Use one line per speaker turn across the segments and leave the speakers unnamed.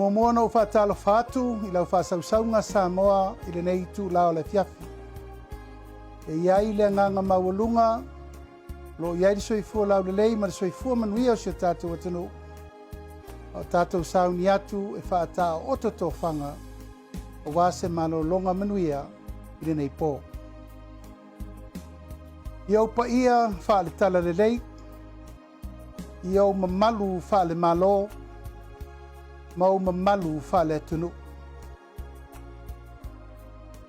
muamua ona ou faatalofa atu i lau faasausauga Samoa i lenei itula o le afiafi. E i ai le agaga maualuga o lo o i ai le soifua laulelei ma le soifua manuia o si o tatou atunuu, a o tatou sauni atu e faataooto tofaga aua se malologa manuia i lenei po. I ou paia faale-talalelei, i ou mamalu faale-Malo ma ou mamalu faale-atunuu.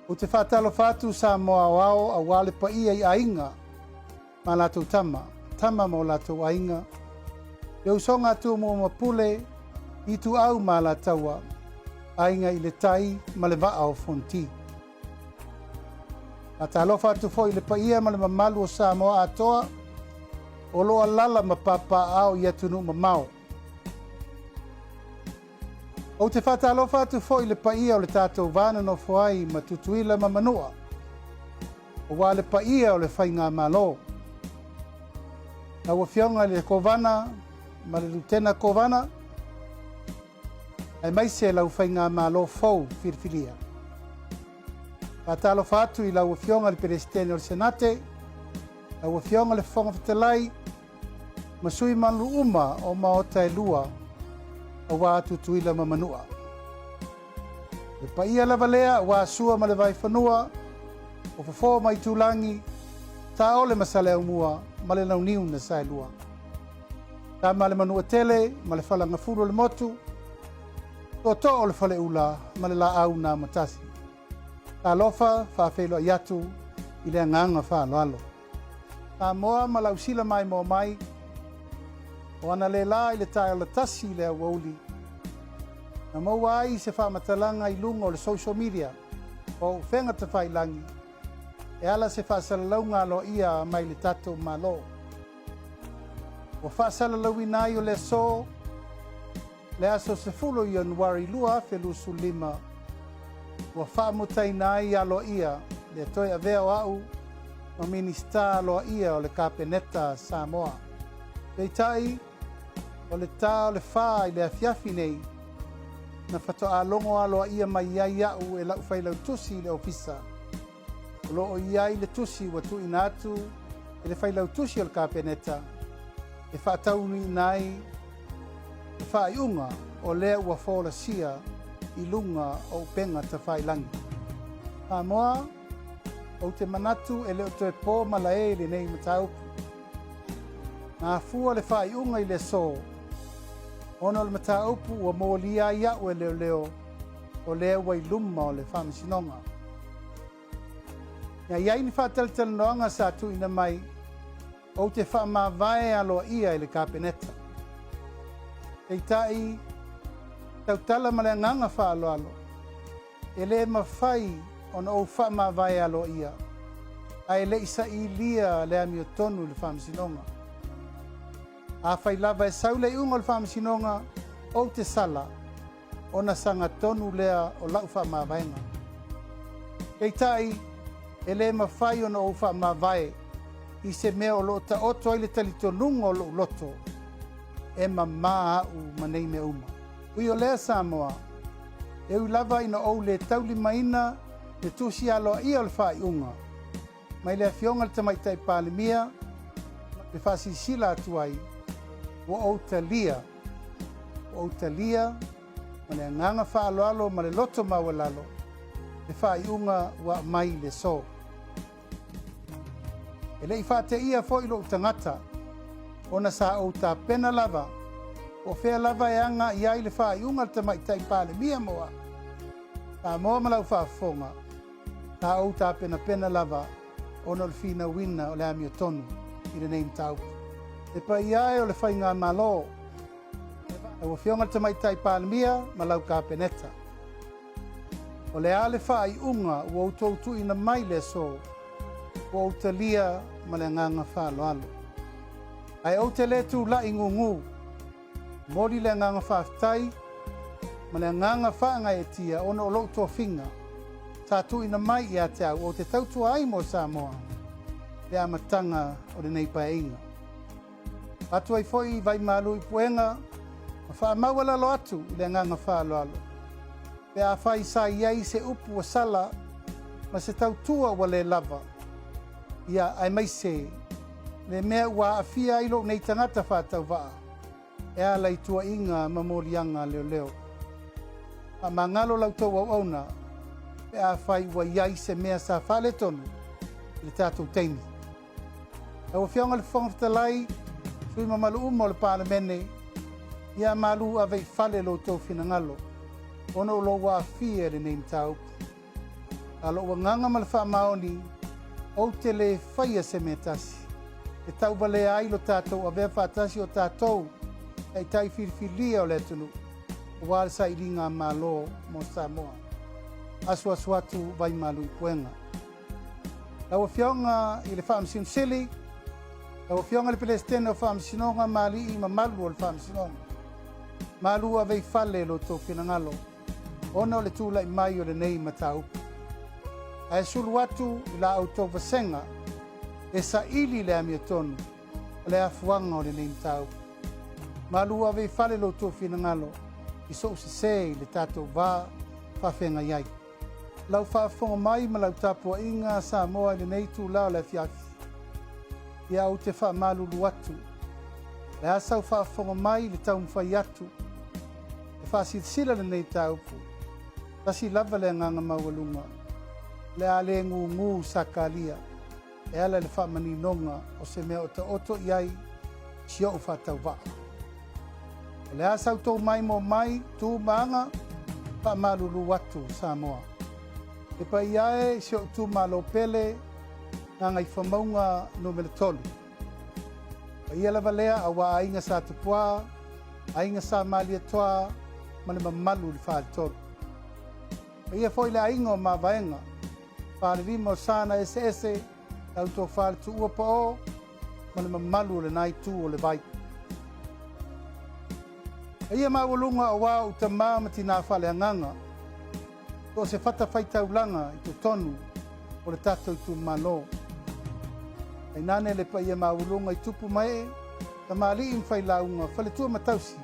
Ou te faatalofa atu Samoa aoao aua le paia i aiga ma latou tama, tama ma o latou aiga, le usoga a Tumua ma Pule, Ituau ma Alataua, Aiga i le Tai ma le Vaa o Fonoti. Faatalofa atu foi i le paia ma le mamalu o Samoa atoa o lo o alala ma papaaao i atunuu mamao. Ou te faatalofa atu foi i le paia o le tatou va nonofo ai ma Tutuila ma Manua, aua le paia o le Faigamalo. Lau Afioga i le Kovana ma le Lutena Kovana, aemaise lau Faigamalo fou filifilia. Faatalofa atu i lau Afioga i le Peresetene o le Senate, lau Afioga i le Fofoga Fetalai, ma sui malu uma o maota e lua, aua Tutuila ma Manua. Le paia lava lea aua Sua ma le Vaifanua, o Fofo ma Itulagi, Saole ma Saleaaumua ma le Launiu na Saelua. Tama le Manuatele ma le Falagafulu o le Motu, Tootoo o le Faleula ma le Laau na Amatasi. Talofa faafeiloai atu i le agaga faaaloalo. Samoa ma lau sila maimoa mai, o analeila i le taeao latasi i le aoauli, na maua ai se faamatalaga i luga o le social media o upega tafailagi e ala se faasalalauga aloaia mai le tatou Malo. Ua faasalalauina ai o le aso, le aso 10 o Ianuari 2025, ua faamutaina ai aloaia le toe avea o a'u ma Minisita aloaia o le Kapeneta a Samoa. Peitai, o le ta o le fa i le afiafi nei, na faatoa logo aloaia mai ai a'u e la'u failautusi i le ofisa. O lo o i ai le tusi ua tuuina atu e le failautusi o le Kapeneta e faataunuuina ai le faaiuga o lea ua folasia i luga o upega tafailagi. Samoa, ou te manatu e le o toe po malae i lenei mataupu. Na afua le faaiuga i le aso ona o le mataupu ua molia ai a'u e leoleo o lea ua i luma o le faamasinoga. Na i ai ni faatalatalanoaga sa tuuina mai, ou te faamavae aloaia i le Kapeneta. Peitai, tautala ma le agaga faaaloalo, e le mafai ona ou faamavae aloaia, ae le i sailia le amiotonu i le faamasinoga. Afai lava e sau le iuga o le faamasinoga, ou te sala, ona sagatonu lea o lau faamavaega. Peitai, e le mafai ona ou faamavae i se mea o lo o taoto ai le talitonuga o lou loto e mamā a'u ma nei mea uma. Ui o lea Samoa, e ui lava ina ou le taulimaina le tusi aloaia o le faaiuga mai le Afioga i le Tamaitai Palemia le faasilasila atu ai, ua ou talia, ua ou talia ma le agaga faaaloalo ma le loto maualalo le faaiuga ua aumai i le aso. E le i faateia foi lou tagata, ona sa ou tapena lava, po o fea lava e aga i ai le faaiuga a le Tamaitai Palemia mo au. Samoa ma lau faafofoga, sa ou tapenapena lava ona o le finauina o le amiotonu i lenei mataupu. Le paia e o le Faigamalo, lau Afioga i le Tamaitai Palemia ma lau Kapeneta, o le a le faaiuga ua outou tuuina mai i le aso, ua ou talia ma le agaga faaaloalo. Ae ou te le tulai gugu, momoli le agaga faafetai ma le agaga faagaeetia ona o lou tofiga sa tuuina mai ia te au ou te tautua ai mo Samoa i le amataga o lenei Paeaiga. Atu ai foi i Vaimalu i Puega. Ma faamaualalo atu i le agaga faaaloalo, pe afai sa i ai se upu ua sala ma se tautua ua le lava, ia, aemaise le mea ua aafia ai lou nei tagata faatauvaa e ala i tuuaiga ma moliaga a leoleo. Faamagalo la outou auauna pe afai ua i ai se mea sa faaletonu i le tatou taimi. Lau Afioga i le Fofoga Fetalai, sui usufono mamalu uma o le Palemene, ia malu ave i fale lo outou finagalo ona o lou aafia i lenei mataupu. A lou agaga ma le faamaoni, ou te le faia se mea tasi e tauvalea ai lo tatou avea faatasi o tatou taitai filifilia o le atunuu aua le sailiga a Malo mo Samoa. Asuasu atu vaimalu i puega. Lau Afioga i le Faamasino Sili, lau Afioga i le Peresetene o Faamasinoga ma alii mamalu o le Faamasinoga, malu ave i fale lo outou finagalo ona o le tulai mai o lenei mataupu. Ae sulu atu i la outou vasega e saili le amiotonu o le afuaga o lenei mataupu. Malu ave i fale lo outou finagalo i sou sese i le tatou va faafeagai ai. Lau faafofoga mai ma lau tapuaiga Samoa i lenei itula o le afiafi. Ia ou te faamalulu atu. O le a sau faafofoga mai i le taumafai atu e faasilasila lenei mataupu. Tasi lava le agaga maualuga, o le a le gugu Sakalia e ala i le faamaninoga o se mea otaoto i ai si ou faatauvaa. O le a sau tou maimoa mai, tu ma aga, faamalulu atu Samoa. E paia e i si ou itumalo pele, Gagaifomauga Nu.3. Paia lava lea aua aiga Sa Tupua, aiga Sa Malietoa ma le mamalu i le Faletolu. Paia foi le aiga o Mavaega, Falelima o Sana eseese, lau tofa le Tuua Pao ma le mamalu o lena itu o le vai. Paia maualuga aua ou tama ma tina faaleagaga, so o se fatafaitaulaga i totonu o le tatou itumalo. Tainane le paia maualuga i tupu ma ee, tamalii ma failauga, faletua ma tausi,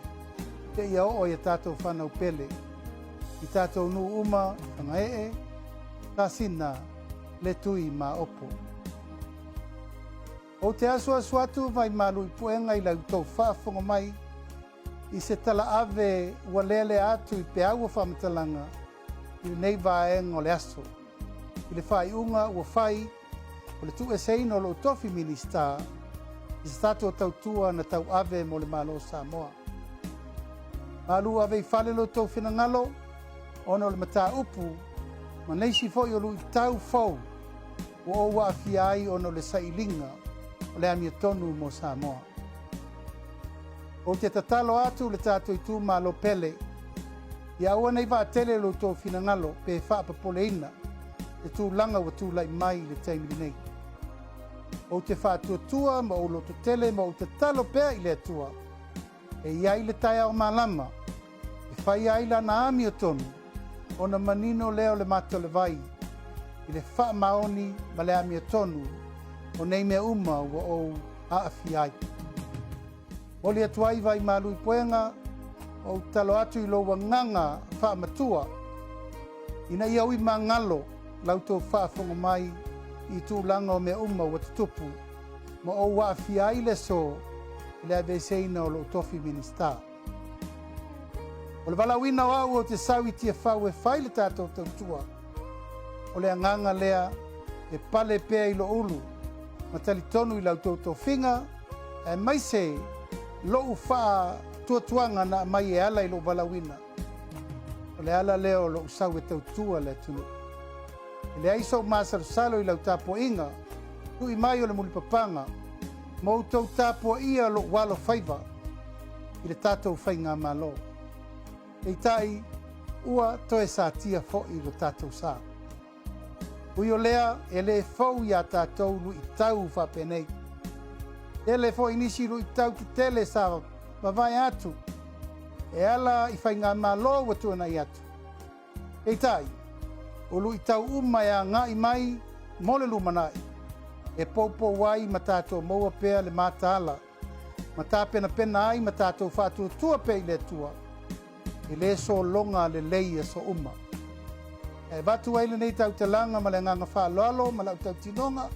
seia oo i a tatou fanau pele, i tatou nuu uma, Fagaee, Sasina, Letui ma Opo. Ou te asuasu atu vaimalu i puega i la outou faafofoga mai i se tala ave ua lealea atu i peau o faamatalaga i lenei vaega o le aso, i le faaiuga ua fai o le tuueseina o lou tofi Minista i se tatou tautua na tauave mo le Malo o Samoa. Malu ave i fale lo outou finagalo ona o le mataupu ma nisi foi o luitau fou ua ou aafia ai ona o le sailiga o le amiotonu mo Samoa. Ou te tatalo atu le tatou itumalo pele, ia aua nei vaatele lo outou finagalo pe faapopoleina le tulaga ua tulai mai i le taimi lenei. Ou te faatuatua ma ou lototele ma ou tatalo pea i le Atua e i ai le taeao malama e fai ai lana amiotonu ona manino lea o le mata o le vai i le faamaoni ma le amiotonu o nei mea uma ua ou aafia ai. Momoli atu ai vaimalu i puega, ou tatalo atu i lou agaga faamatua, ina ia ui magalo la outou faafofoga mai i tulaga o mea uma ua tutupu ma ou aafia ai le aso i le aveeseina o lou tofi Minisita. O le valaauina o au ou te sau i Tiafau e fai le tatou tautua, o le agaga lea e pale pea i lou ulu ma talitonu i la outou tofiga, aemaise lou faatuatuaga na aumai e ala i lou valaauina. O le ala lea o lou sau e tautua le atunuu. E leai sou masalosalo i lau tapuaiga, tui mai o le mulipapaga, ma outou tapuaia lou alo faiva i le tatou faigamalo. Peitai, ua toe satia foi lo tatou sa. Ui o lea, e le fou iā tatou luitau faapenei. Tele foi nisi luitau tetele sa vavae atu e ala i faigamalo ua tuanai atu. Peitai, o luitau uma e agai mai mo le lumanai, e poupou ai ma tatou maua pea le mataala. ma tapenapena ai ma tatou faatuatua pea i le Atua, e le sologa lelei i aso uma. E avatu ai lenei tautalaga ma le agaga faaaloalo ma lau tautinoga,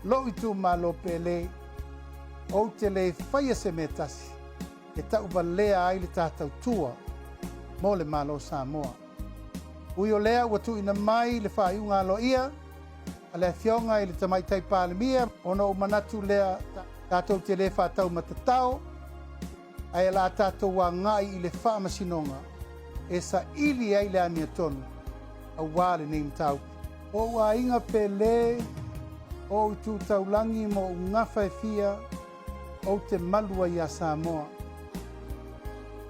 lou itumalo pele, ou te le faia se mea tasi e tauvalea ai le ta tautua mo le Malo o Samoa. Ui o lea ua tuuina mai le faaiuga aloaia a le Afioga i le Tamaitai Palemia, ona ou manatu lea tatou te le faataumatatao, ae o le a tatou agai i le faamasinoga e saili ai le amiotonu aua lenei mataupu. O ou aiga pele, o ou itu taulagi ma ou gafa e fia, ou te malu ai iā Samoa.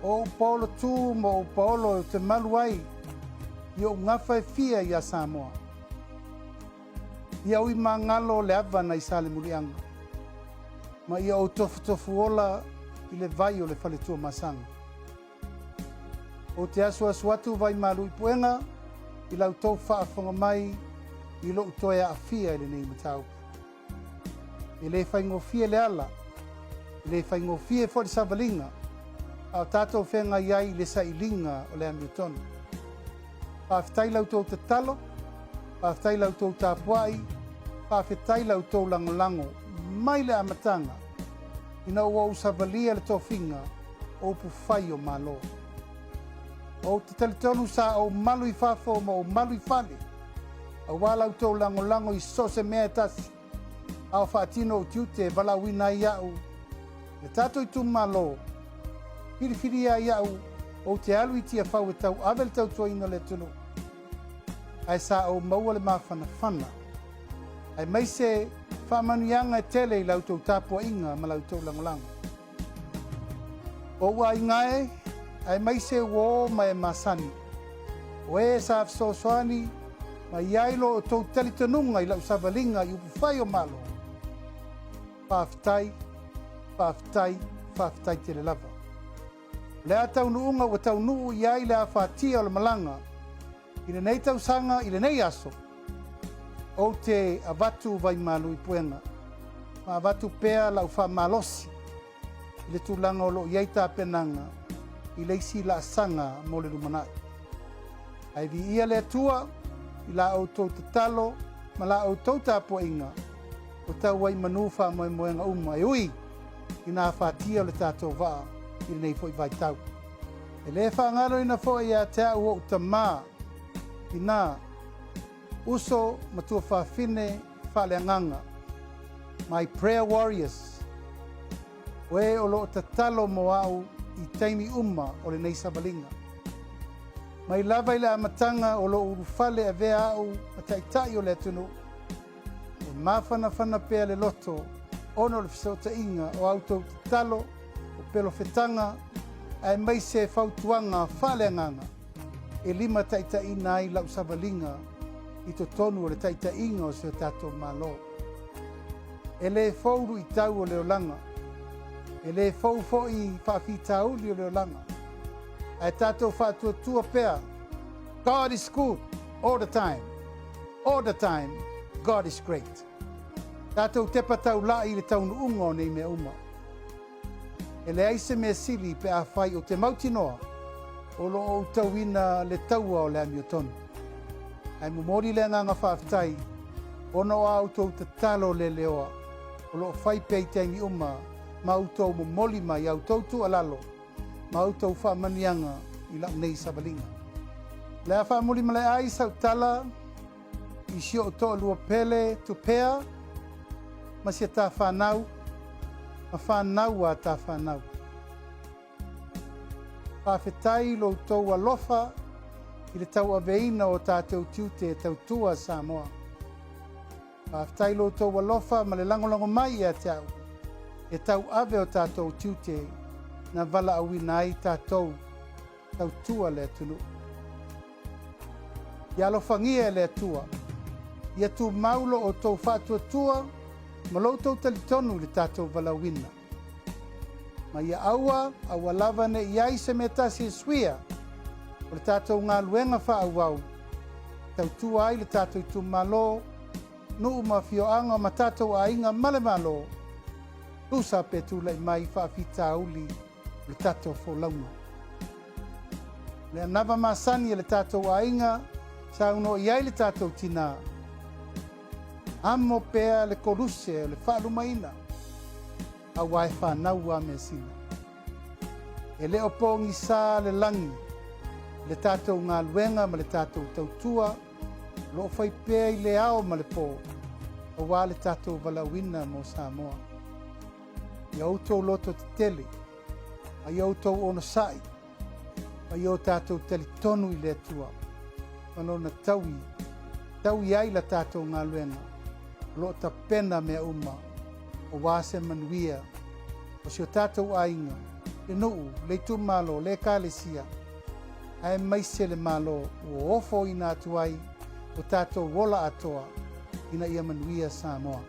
O ou paolo tū ma ou paolo ou te malu ai i ou gafa e fia iā Samoa. Ia uimagalo le ava nai Salemuliaga, ma ia ou tofutofu ola i le vai o le fale Tuamasaga. Ou te asuasu atu vaimalu i puega i la outou faafofoga mai i lou toe aafia i lenei mataupu. E le faigofie le ala, e le faigofie foi le savaliga, a o tatou feagai ai i le sailiga o le amiotonu. Faafetai la outou tatalo, faafetai la outou tapuai, faafetai la outou lagolago mai le amataga ina ua ou savalia le tofiga o upufai o Malo. Ou te talitonu sa ou malu i fafo ma ou malu i fale, aua la outou lagolago i so o se mea e tasi, a o faatino ou tiute e valaauina ai au le tatou itumalo, filifilia ai au ou te alu i Tiafau e tauave le tautuaina o le atunuu, ae sa ou maua le mafanafana aemaise faamanuiaga e tele i la outou tapuaiga ma la outou lagolago. Ou aiga e, aemaise uō ma e masani, o e sa fesoasoani ma i ai lo outou talitonuga i lau savaliga i upufai o Malo, faafetai, faafetai, faafetai tele lava. O le a taunuuga ua taunuu i ai le afatia o le malaga i lenei tausaga i lenei aso, ou te avatu vaimalu i puega ma avatu pea lau faamalosi i le tulaga o lo o i ai tapenaga i le isi laasaga mo le lumanai. Ae viia le Atua i la outou tatalo ma la outou tapuaiga o tau ai manu faamoemoega uma e ui i nā afatia o le tatou vaa i lenei foi vaitau. E le faagaloina foi ia te au ou tamā, tinā, uso ma tuafafine faaleagaga, my prayer warriors, o e o lo o tatalo mo au i taimi uma o lenei savaliga. Mai lava i le amataga o lou ulufale avea au ma taitai o le atunuu, e mafanafana pea le loto ona o le fesootaiga o a outou tatalo, o pelofetaga, aemaise fautuaga faaleagaga e limataitaiina ai lau savaliga i totonu o le taitaiga o si o tatou Malo. E le fou luitau o le olaga, e le fou foi faafitauli o le olaga, ae tatou faatuatua pea, God is good all the time, all the time, God is great. Tatou tepa taula'i i le taunuuga o nei mea uma. E leai se mea sili pe afai ou te mautinoa o lo o ou tauina le taua o le amiotonu. Ae momoli le agaga faafetai ona o a outou tatalo leleoa o lo o fai pea i taimi uma ma outou momoli mai a outou tuualalo ma outou faamanuiaga i lau nei savaliga. O le a faamulimalae ai sau tala i si ou toalua pele Tupea ma si a ta fanau ma fanau a ta fanau. Faafetai i lo outou alofa i le tauaveina o tatou tiute e tautua Samoa. Faafetai i lo outou alofa ma le lagolago mai ia te au e tauave o tatou tiute na valaauina ai tatou tautua le atunuu. Ia alofagia e le Atua, ia tumau lo outou faatuatua ma lo outou talitonu i le tatou valaauina. Ma ia aua, aua lava ne i ai se mea tasi e suia o le tatou galuega faaauau, tautua ai le tatou itumalo, nuu ma afioaga ma tatou aiga ma le Malo. Tusa pe tulai mai faafitauli o le tatou folauga. O le anava masani a le tatou aiga saunoa i ai le tatou tinā, Amo pea le koluse o le faalumaina, aua e fanau a measina. E le o pogisa le lagi i le tatou galuega ma le tatou tautua o lo o fai pea i le ao ma le po aua le tatou valaauina mo Samoa. Ia outou loto tetele ma ia outou onosai ma ia o tatou talitonu i le Atua ma Lona taui, taui ai la tatou galuega o lo o tapena mea uma aua se manuia o si o tatou aiga, le nuu, le itumalo, le ekalesia, aemaise le Malo ua ofoina atu ai o tatou ola atoa ina ia manuia Samoa.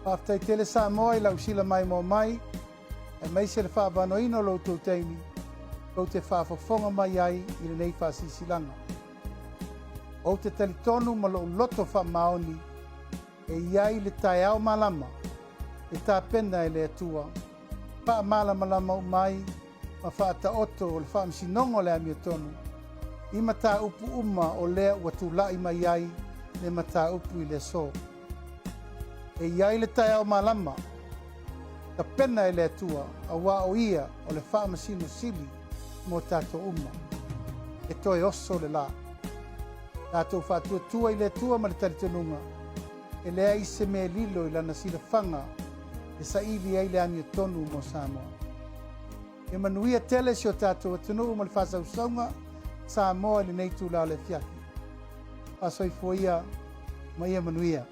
Faafetai tele Samoa i lau sila maimoa mai, aemaise le faavanoaina o lo outou taimi tou te faafofoga mai ai i lenei faasilasilaga. Ou te talitonu ma lou loto faamaoni e i ai le taeao malama e tapena e le Atua, faamalamalama uma ai ma faataoto o le Faamasinoga o le Amiotonu i mataupu uma o lea ua tulai mai ai le mataupu i le aso. E i ai le taeao malama, tapena e le Atua, aua o Ia o le Faamasino Sili mo tatou uma. E toe oso le la. Tatou faatuatua i le Atua ma le talitonuga, e leai se mea e lilo i lana silafaga e saili ai le amiotonu mo Samoa. Ia manuia tele si o tatou atunuu ma le faasausauga Samoa i lenei itula o le afiafi. Faasoifua ia ma ia manuia.